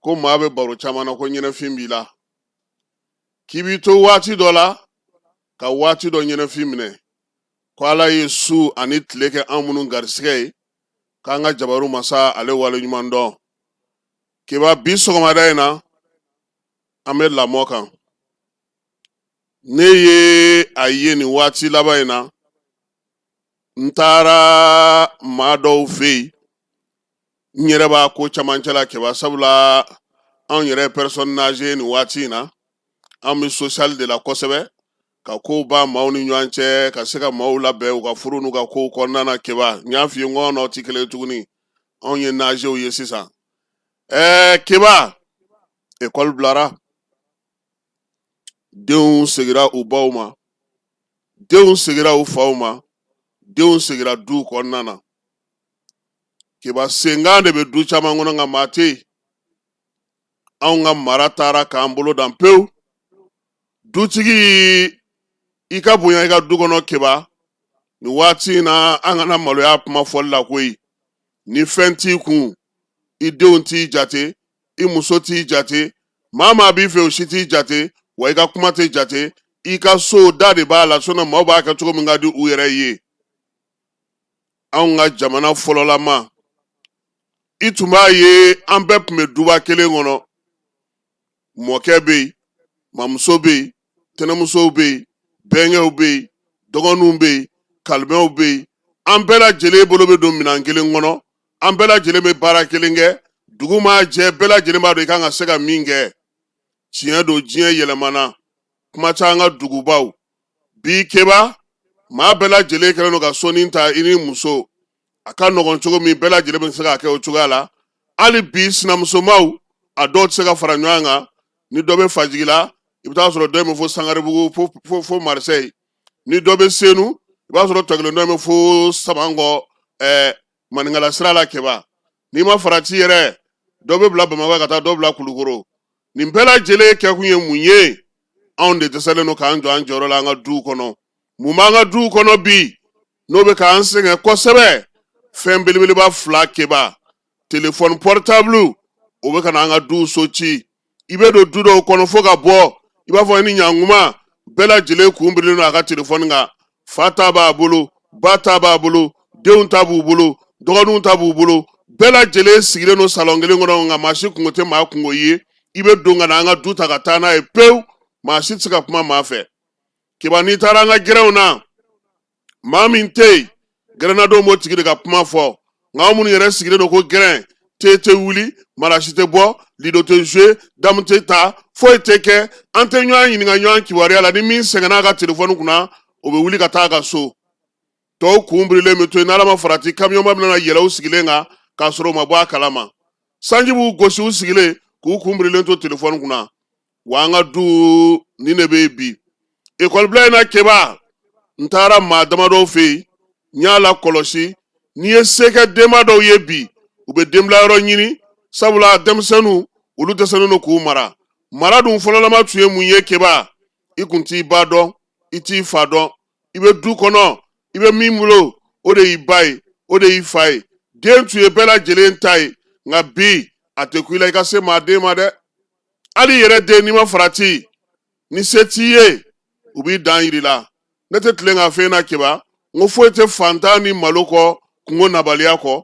Ko maa bɛ baro caman na, ko ɲɛnafin b'i la, k'i b'i to waati dɔ la ka waati dɔ ɲɛnafin minɛ, ko Ala ye su ani tile kɛ an minnu garisigɛ ye, k'an ka jabaru masa ale wale ɲuman dɔn. Keba, bi sɔgɔmada in na, an bɛ lamɔ kan. Ne ye a ye nin waati laban in na, n taara maa dɔw fɛ yen, n yɛrɛ b'a ko camancɛ la, Keba, sabula anw yɛrɛ ye personne âgée nin waati in na. An bɛ social de la kosɛbɛ, ka kow ban maaw ni ɲɔgɔn cɛ, ka se ka maaw labɛn u ka furu n'u ka kow kɔnɔna na. Keba, n y'a f'i ye, n ko anw n'aw tɛ kelen tuguni, anw ye âgéw ye sisan. Keba, ekɔli bilara, denw segira u baw ma, denw segira u faw ma, denw segira duw kɔnɔna na. Keba, senkan de bɛ du caman kɔnɔ, nka maa tɛ yen. Anw ka mara taara k'an bolo dan pewu. Dutigi, i ka bonya i ka du kɔnɔ. Keba, nin waati in na, an kana maloya kuma fɔli la koyi. Ni fɛn t'i kun, i denw t'i jate, i muso t'i jate, maa maa b'i fɛ, o si t'i jate, wa i ka kuma tɛ jate. I ka so da de b'a la, sinon maaw b'a kɛ cogo min ka di u yɛrɛ ye. Anw ka jamana fɔlɔlama, i tun b'a ye, an bɛɛ tun bɛ duba kelen kɔnɔ. Mɔkɛ bɛ yen, mamuso bɛ yen, tɛnɛmusow bɛ yen, bɛnkɛw bɛ yen, dɔgɔninw bɛ yen, kalimɛw bɛ yen. An bɛɛ lajɛlen bolo bɛ don minɛn kelen kɔnɔ, an bɛɛ lajɛlen bɛ baara kelen kɛ. Dugu maa jɛ, bɛɛ lajɛlen b'a dɔn i kan ka se ka min kɛ. Tiɲɛ don, diɲɛ yɛlɛmana, kuma t'an ka dugubaw bi. Keba, maa bɛɛ lajɛlen kɛlen don ka sonin ta i ni muso. A ka nɔgɔn cogo min, bɛɛ lajɛlen bɛ se k'a kɛ o cogoya la. Hali bi, sinamusomaw, a dɔw tɛ se ka fara ɲɔgɔn kan. Ni dɔ bɛ Fajigila, i bɛ taa sɔrɔ dɔ bɛ fo Sangaribugu, fo Marseille. Ni dɔ bɛ Senu, i b'a sɔrɔ tɔ kelen dɔ bɛ fo Samankɔ, Maninkala sira la. Keba, n'i ma farati yɛrɛ, dɔ bɛ bila Bamakɔ ka taa dɔ bila Kulukoro. Nin bɛɛ lajɛlen kɛkun ye mun ye? Anw de dɛsɛlen don k'an jɔ an jɔyɔrɔ la an ka duw kɔnɔ. Mun b'an ka duw kɔnɔ bi n'o bɛ k'an sɛgɛn kosɛbɛ? Fɛn belebeleba fila, Keba: telefɔni portable, o bɛ ka na an ka duw so ci. I bɛ don du dɔw kɔnɔ fo ka bɔ, i b'a fɔ i ni ɲankuma, bɛɛ lajɛlen kun birilen don a ka telefɔni kan. Fa ta b'a bolo, ba ta b'a bolo, denw ta b'u bolo, dɔgɔninw ta b'u bolo. Bɛɛ lajɛlen sigilen don salɔn kelen kɔnɔ, nka maa si kunko tɛ maa kunko ye. I bɛ don ka na an ka du ta ka taa n'a ye pewu, maa si tɛ se ka kuma maa fɛ. Keba, n'i taara an ka gɛrɛnw na, maa min tɛ yen, gɛrɛnnadenw b'o tigi de ka kuma fɔ. Nka anw minnu yɛrɛ sigilen don ko gɛrɛn, te tɛ wuli, marasi tɛ bɔ, lido tɛ jouer, damu tɛ ta, foyi tɛ kɛ. An tɛ ɲɔgɔn ɲininka ɲɔgɔn kibaruya la. Ni min sɛgɛnna a ka telefɔni kunna, o bɛ wuli ka taa a ka so. Tɔw kun birilen bɛ to yen. N'Ala ma farati, kamiyɔnba bɛna yɛlɛ u sigilen kan k'a sɔrɔ u ma bɔ a kalama. Sanji b'u gosi, u sigilen k'u kun birilen to telefɔni kunna. Wa an ka du nin de bɛ yen bi. Ekɔlibila in na, Keba, n taara maa damadɔw fɛ yen, n y'a lakɔlɔsi. N'i ye se kɛ denba dɔw ye bi, u bɛ denbilayɔrɔ ɲini, sabula denmisɛnninw, olu dɛsɛlen don k'u mara. Mara dun fɔlɔlama tun ye mun ye, Keba? I kun t'i ba dɔn, i t'i fa dɔn. I bɛ du kɔnɔ, i bɛ min bolo, o de y'i ba ye, o de y'i fa ye. Den tun ye bɛɛ lajɛlen ta ye. Nka bi, a tɛ ku i la i ka se maa den ma dɛ. Hali i yɛrɛ den, n'i ma farati, ni se t'i ye, u b'i dan yir'i la. Ne tɛ tilen ka fɛn na, Keba, n ko foyi tɛ fantan ni malo kɔ kungo nabaliya kɔ.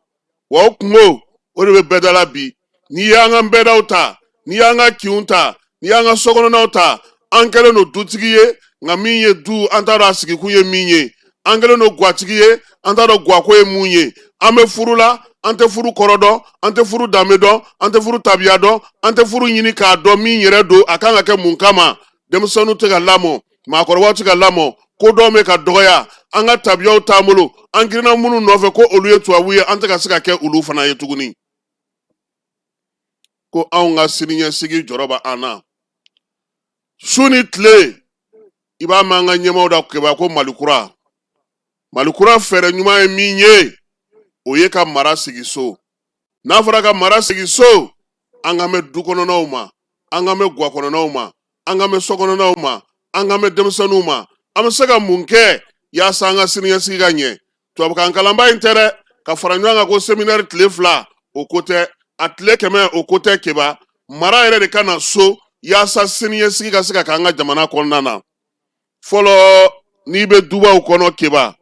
Wa o kungo, o de bɛ bɛɛ da la bi. N'i y'an ka bɛɛdaw ta, n'i y'an ka kinw ta, n'i y'an ka sokɔnɔnaw ta, an kɛlen don dutigi ye, nka min ye du, an t'a dɔn a sigikun ye min ye. An kɛlen don gwatigi ye, an t'a dɔn gwako ye mun ye. An bɛ furu la, an tɛ furu kɔrɔ dɔn, an tɛ furu danbe dɔn, an tɛ furu tabiya dɔn, an tɛ furu ɲini k'a dɔn min yɛrɛ don, a kan ka kɛ mun kama. Denmisɛnninw tɛ ka lamɔ, maakɔrɔbaw tɛ ka lamɔ, kodɔn bɛ ka dɔgɔya, an ka tabiyaw t'an bolo. An girinna minnu nɔfɛ ko olu ye tubabu ye, an tɛ ka se ka kɛ olu fana ye tuguni. Ko anw ka siniɲɛsigi jɔrɔ bɛ an na. Su ni tile, i b'a mɛn an ka ɲɛmaaw da, Keba, ko Mali kura. Mali kura fɛɛrɛ ɲuman ye min ye, o ye ka mara sigi so. N'a fɔra ka mara sigi so, an kan bɛ du kɔnɔnaw ma, an kan bɛ gwa kɔnɔnaw ma, an kan bɛ so kɔnɔnaw ma, an kan bɛ denmisɛnninw ma. An bɛ se ka mun kɛ yaasa an ka siniɲɛsigi ka ɲɛ? Tubabukan kalanba in tɛ dɛ, ka fara ɲɔgɔn kan ko séminaire tile 2, o ko tɛ, a tile 100, o ko tɛ, Keba. Mara yɛrɛ de ka na so yaasa siniɲɛsigi ka se ka k'an ka jamana kɔnɔna na. Fɔlɔ, n'i bɛ dubaw kɔnɔ, Keba,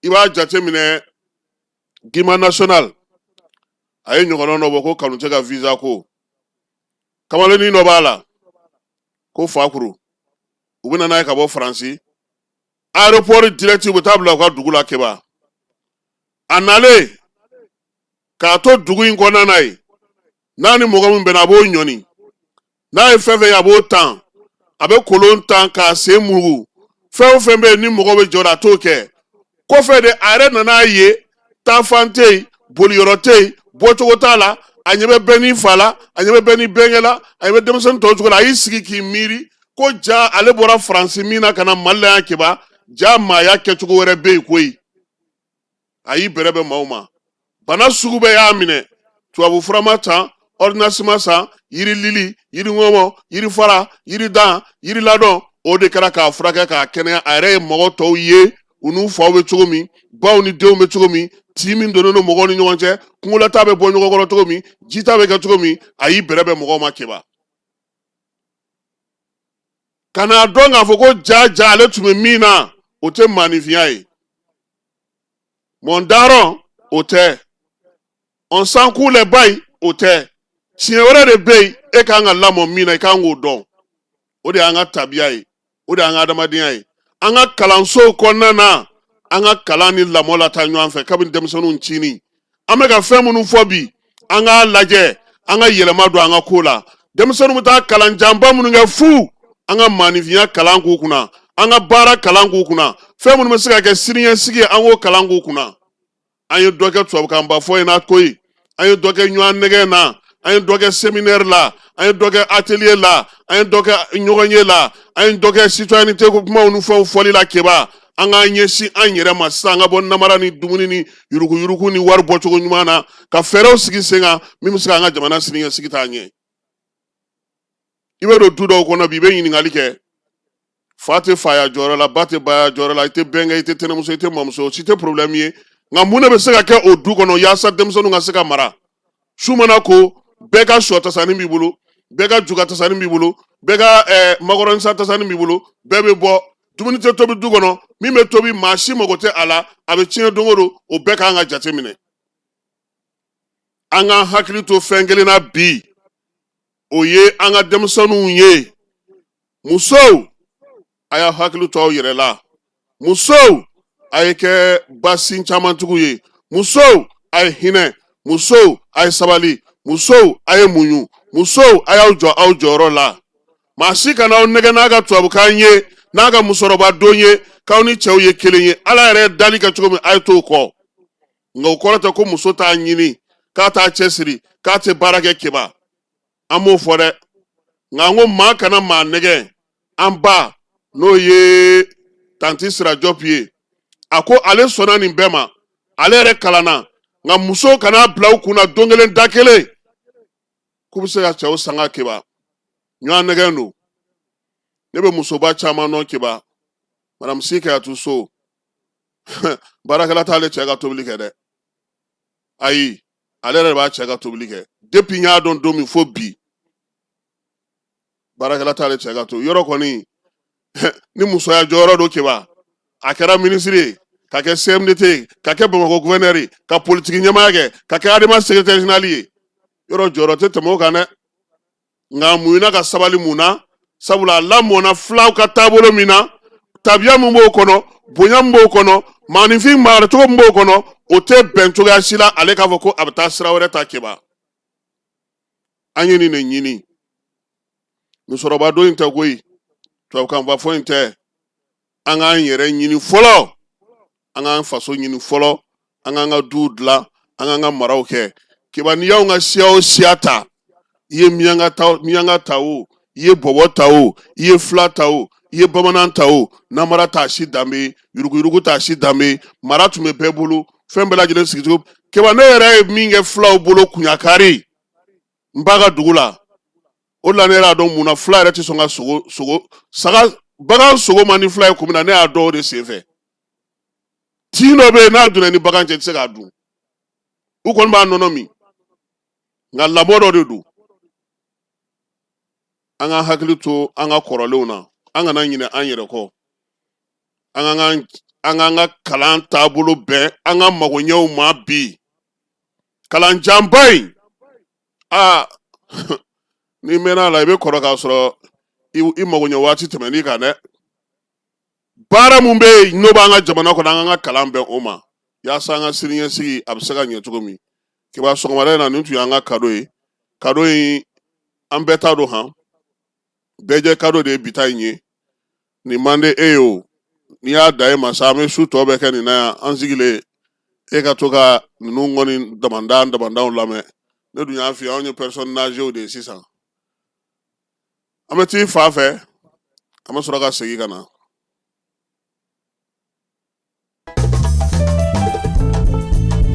i b'a jateminɛ, Gima National a ye ɲɔgɔnlɔn dɔ bɔ ko Kanute ka visa ko. Kamalennin dɔ b'a la ko Fakuru, u bɛ na n'a ye ka bɔ Faransi aéroport direct, u bɛ taa bila u ka dugu la. Keba, a nalen k'a to dugu in kɔnɔna na yen, n'a ni mɔgɔ min bɛnna, a b'o ɲɔni. N'a ye fɛn fɛn ye, a b'o tan, a bɛ kolon tan k'a sen mugu. Fɛn o fɛn bɛ yen ni mɔgɔ bɛ jɔ, a t'o kɛ. Kɔfɛ de, a yɛrɛ nana ye taafan tɛ yen, boliyɔrɔ tɛ yen, bɔcogo t'a la. A ɲɛ bɛ bɛɛ n'i fa la, a ɲɛ bɛ bɛɛ n'i bɛnkɛ la, a ɲɛ bɛ denmisɛnnin tɔw cogo la. A y'i sigi k'i miiri ko ja, ale bɔra Faransi min na ka na Mali la yan, Keba, ja maaya kɛcogo wɛrɛ bɛ yen koyi. A y'i bɛrɛ bɛn maaw ma. Bana sugu bɛɛ y'a minɛ, tubabu fura ma san, ordonnance ma san, yiri lili, yiri ŋɔmɔ, yiri fara, yiri dan, yiri ladɔn, o de kɛra k'a furakɛ k'a kɛnɛya. A yɛrɛ ye mɔgɔ tɔw ye, u n'u faw bɛ cogo min, baw ni denw bɛ cogo min, tin min donnen don mɔgɔw ni ɲɔgɔn cɛ, kungolata bɛ bɔ ɲɔgɔn kɔrɔ cogo min, jita bɛ kɛ cogo min. A y'i bɛrɛ bɛn mɔgɔw ma, Keba, ka n'a dɔn k'a fɔ ko ja ja, ale tun bɛ min na, o tɛ maaninfinya ye. Mon daron, o tɛ. On s'en coule les bails, o tɛ. Tiɲɛ wɛrɛ de bɛ yen e kan ka lamɔ min na, i kan k'o dɔn. O de y'an ka tabiya ye, o de y'an ka adamadenya ye. An ka kalansow kɔnɔna na, an ka kalan ni lamɔ lataa ɲɔgɔn fɛ kabini denmisɛnninw ncinin. An bɛ ka fɛn minnu fɔ bi, an k'a lajɛ, an ka yɛlɛma don an ka ko la. Denmisɛnninw bɛ taa kalan janba minnu kɛ fu, an ka maaninfinya kalan k'u kunna, an ka baara kalan k'u kunna, fɛn minnu bɛ se ka kɛ siniɲɛsigi ye, an k'o kalan k'u kunna. An ye dɔ kɛ tubabukanba fɔ in na koyi, an ye dɔ kɛ ɲɔgɔn nɛgɛn na, an ye dɔ kɛ séminaire la, an ye dɔ kɛ atelier la, an ye dɔ kɛ ɲɔgɔnye la, an ye dɔ kɛ citoyenneté kumaw ni fɛnw fɔli la. Keba, an k'an ɲɛsin an yɛrɛ ma sisan, an ka bɔ namara ni dumuni ni yuruguyurugu ni wari bɔcogo ɲuman na, ka fɛɛrɛw sigi sen kan min bɛ se k'an ka jamana siniɲɛsigi taa ɲɛ. I bɛ don du dɔw kɔnɔ bi, i bɛ ɲininkali kɛ, fa tɛ faya jɔyɔrɔ la, ba tɛ baya jɔyɔrɔ la, i tɛ bɛnkɛ, i tɛ tɛnɛmuso, i tɛ mamuso, o si tɛ problème ye. Nka mun de bɛ se ka kɛ o du kɔnɔ yaasa denmisɛnninw ka se ka mara? Su mana ko, bɛɛ ka sɔ tasani b'i bolo, bɛɛ ka juga tasani b'i bolo, bɛɛ ka makɔrɔni san tasani b'i bolo, bɛɛ bɛ bɔ. Dumuni tɛ tobi du kɔnɔ, min bɛ tobi, maa si mago tɛ a la, a bɛ tiɲɛ don o don. O bɛɛ kan ka jate minɛ. An k'an hakili to fɛn kelen na bi, o ye an ka denmisɛnninw ye. Musow, a y'a hakili to aw yɛrɛ la. Musow, a ye kɛ basin camantigiw ye. Musow, a ye hinɛ. Musow, a ye sabali. Musow, a ye muɲu. Musow, a y'aw jɔ aw jɔyɔrɔ la. Maa si kana aw nɛgɛ n'a ka tubabukan ye, n'a ka musɔrɔba don ye, k'aw ni cɛw ye kelen ye. Ala yɛrɛ ye dali kɛ cogo min, a ye t'o kɔ. Nka o kɔrɔ tɛ ko muso t'a ɲini, k'a t'a cɛsiri, k'a tɛ baara kɛ. Keba, an m'o fɔ dɛ. Nka an ko maa kana maa nɛgɛ. An ba, n'o ye tanti Sira Jɔp ye, a ko ale sɔnna nin bɛɛ ma, ale yɛrɛ kalanna, nka musow kana bila u kunna don kelen da kelen k'u bɛ se ka cɛw sanga. Keba, ɲɔgɔn nɛgɛn don. Ne bɛ musoba caman dɔn, Keba, madame Si Kayatu so, baarakɛla t'ale cɛ ka tobili kɛ dɛ. Ayi, ale yɛrɛ de b'a cɛ ka tobili kɛ. Depuis n y'a dɔn don min fo bi, baarakɛla t'ale cɛ ka to yɔrɔ kɔni. Ni musoya jɔyɔrɔ don, Keba, a kɛra minisiri ye, ka kɛ CMDT ye, ka kɛ Bamakɔ gouverneur ye, ka politiki ɲɛmaaya kɛ, ka kɛ ADEMA secrétaire général ye, yɔrɔ jɔyɔrɔ tɛ tɛmɛ o kan dɛ. Nka muɲuna ka sabali. Mun na? Sabula a lamɔna filaw ka taabolo min na, tabiya min b'o kɔnɔ, bonya min b'o kɔnɔ, maaninfin maracogo min b'o kɔnɔ, o tɛ bɛn cogoya si la ale k'a fɔ ko a bɛ taa sira wɛrɛ ta. Keba, an ye nin de ɲini. Musɔrɔba don in tɛ koyi, tubabukanba fɔ in tɛ. An k'an yɛrɛ ɲini fɔlɔ, an k'an faso ɲini fɔlɔ, an k'an ka duw dilan, an k'an ka maraw kɛ. Keba, n'i y'anw ka siya o siya ta, i ye miyanka ta, miyanka ta o, i ye bɔbɔ ta o, i ye fila ta o, i ye bamanan ta o, namara t'a si danbe ye, yuruguyurugu t'a si danbe ye. Mara tun bɛ bɛɛ bolo, fɛn bɛɛ lajɛlen sigicogo. Keba, ne yɛrɛ ye min kɛ filaw bolo Kuɲakari, n ba ka dugu la, o de la ne yɛrɛ y'a dɔn mun na fila yɛrɛ tɛ sɔn ka sogo saga bagan sogo man di fila ye kun min na, ne y'a dɔn o de senfɛ. Tin dɔ bɛ yen, n'a donna ni bagan cɛ, i tɛ se k'a dun. U kɔni b'a nɔnɔ min, nka lamɔ dɔ de don. An ka hakili to an ka kɔrɔlenw na, an kana ɲinɛ an yɛrɛ kɔ. An k'an ka kalan taabolo bɛn an ka magoɲɛw ma. Bi kalanjanba in, aa, n'i mɛnna a la, i bɛ kɔrɔ k'a sɔrɔ i magoɲɛ waati tɛmɛn'i kan dɛ. Baara mun bɛ yen n'o b'an ka jamana kɔnɔ, an k'an ka kalan bɛn o ma, yaasa an ka siniɲɛsigi a bɛ se ka ɲɛ cogo min. Kiba, sɔgɔmada in na, nin tun y'an ka kado ye. Kado in, an bɛɛ ta don han, bɛɛ jɛ kado de ye bi ta in ye. Nin man di e ye o, n'i y'a da e ma sa, an bɛ su tɔ bɛɛ kɛ nin na yan an sigilen, e ka to ka ninnu kɔni damandan damandanw lamɛn. Ne dun y'a f'i ye, anw ye personnes âgées de ye sisan. An bɛ t'i fa fɛ, an bɛ sɔrɔ ka segin ka na.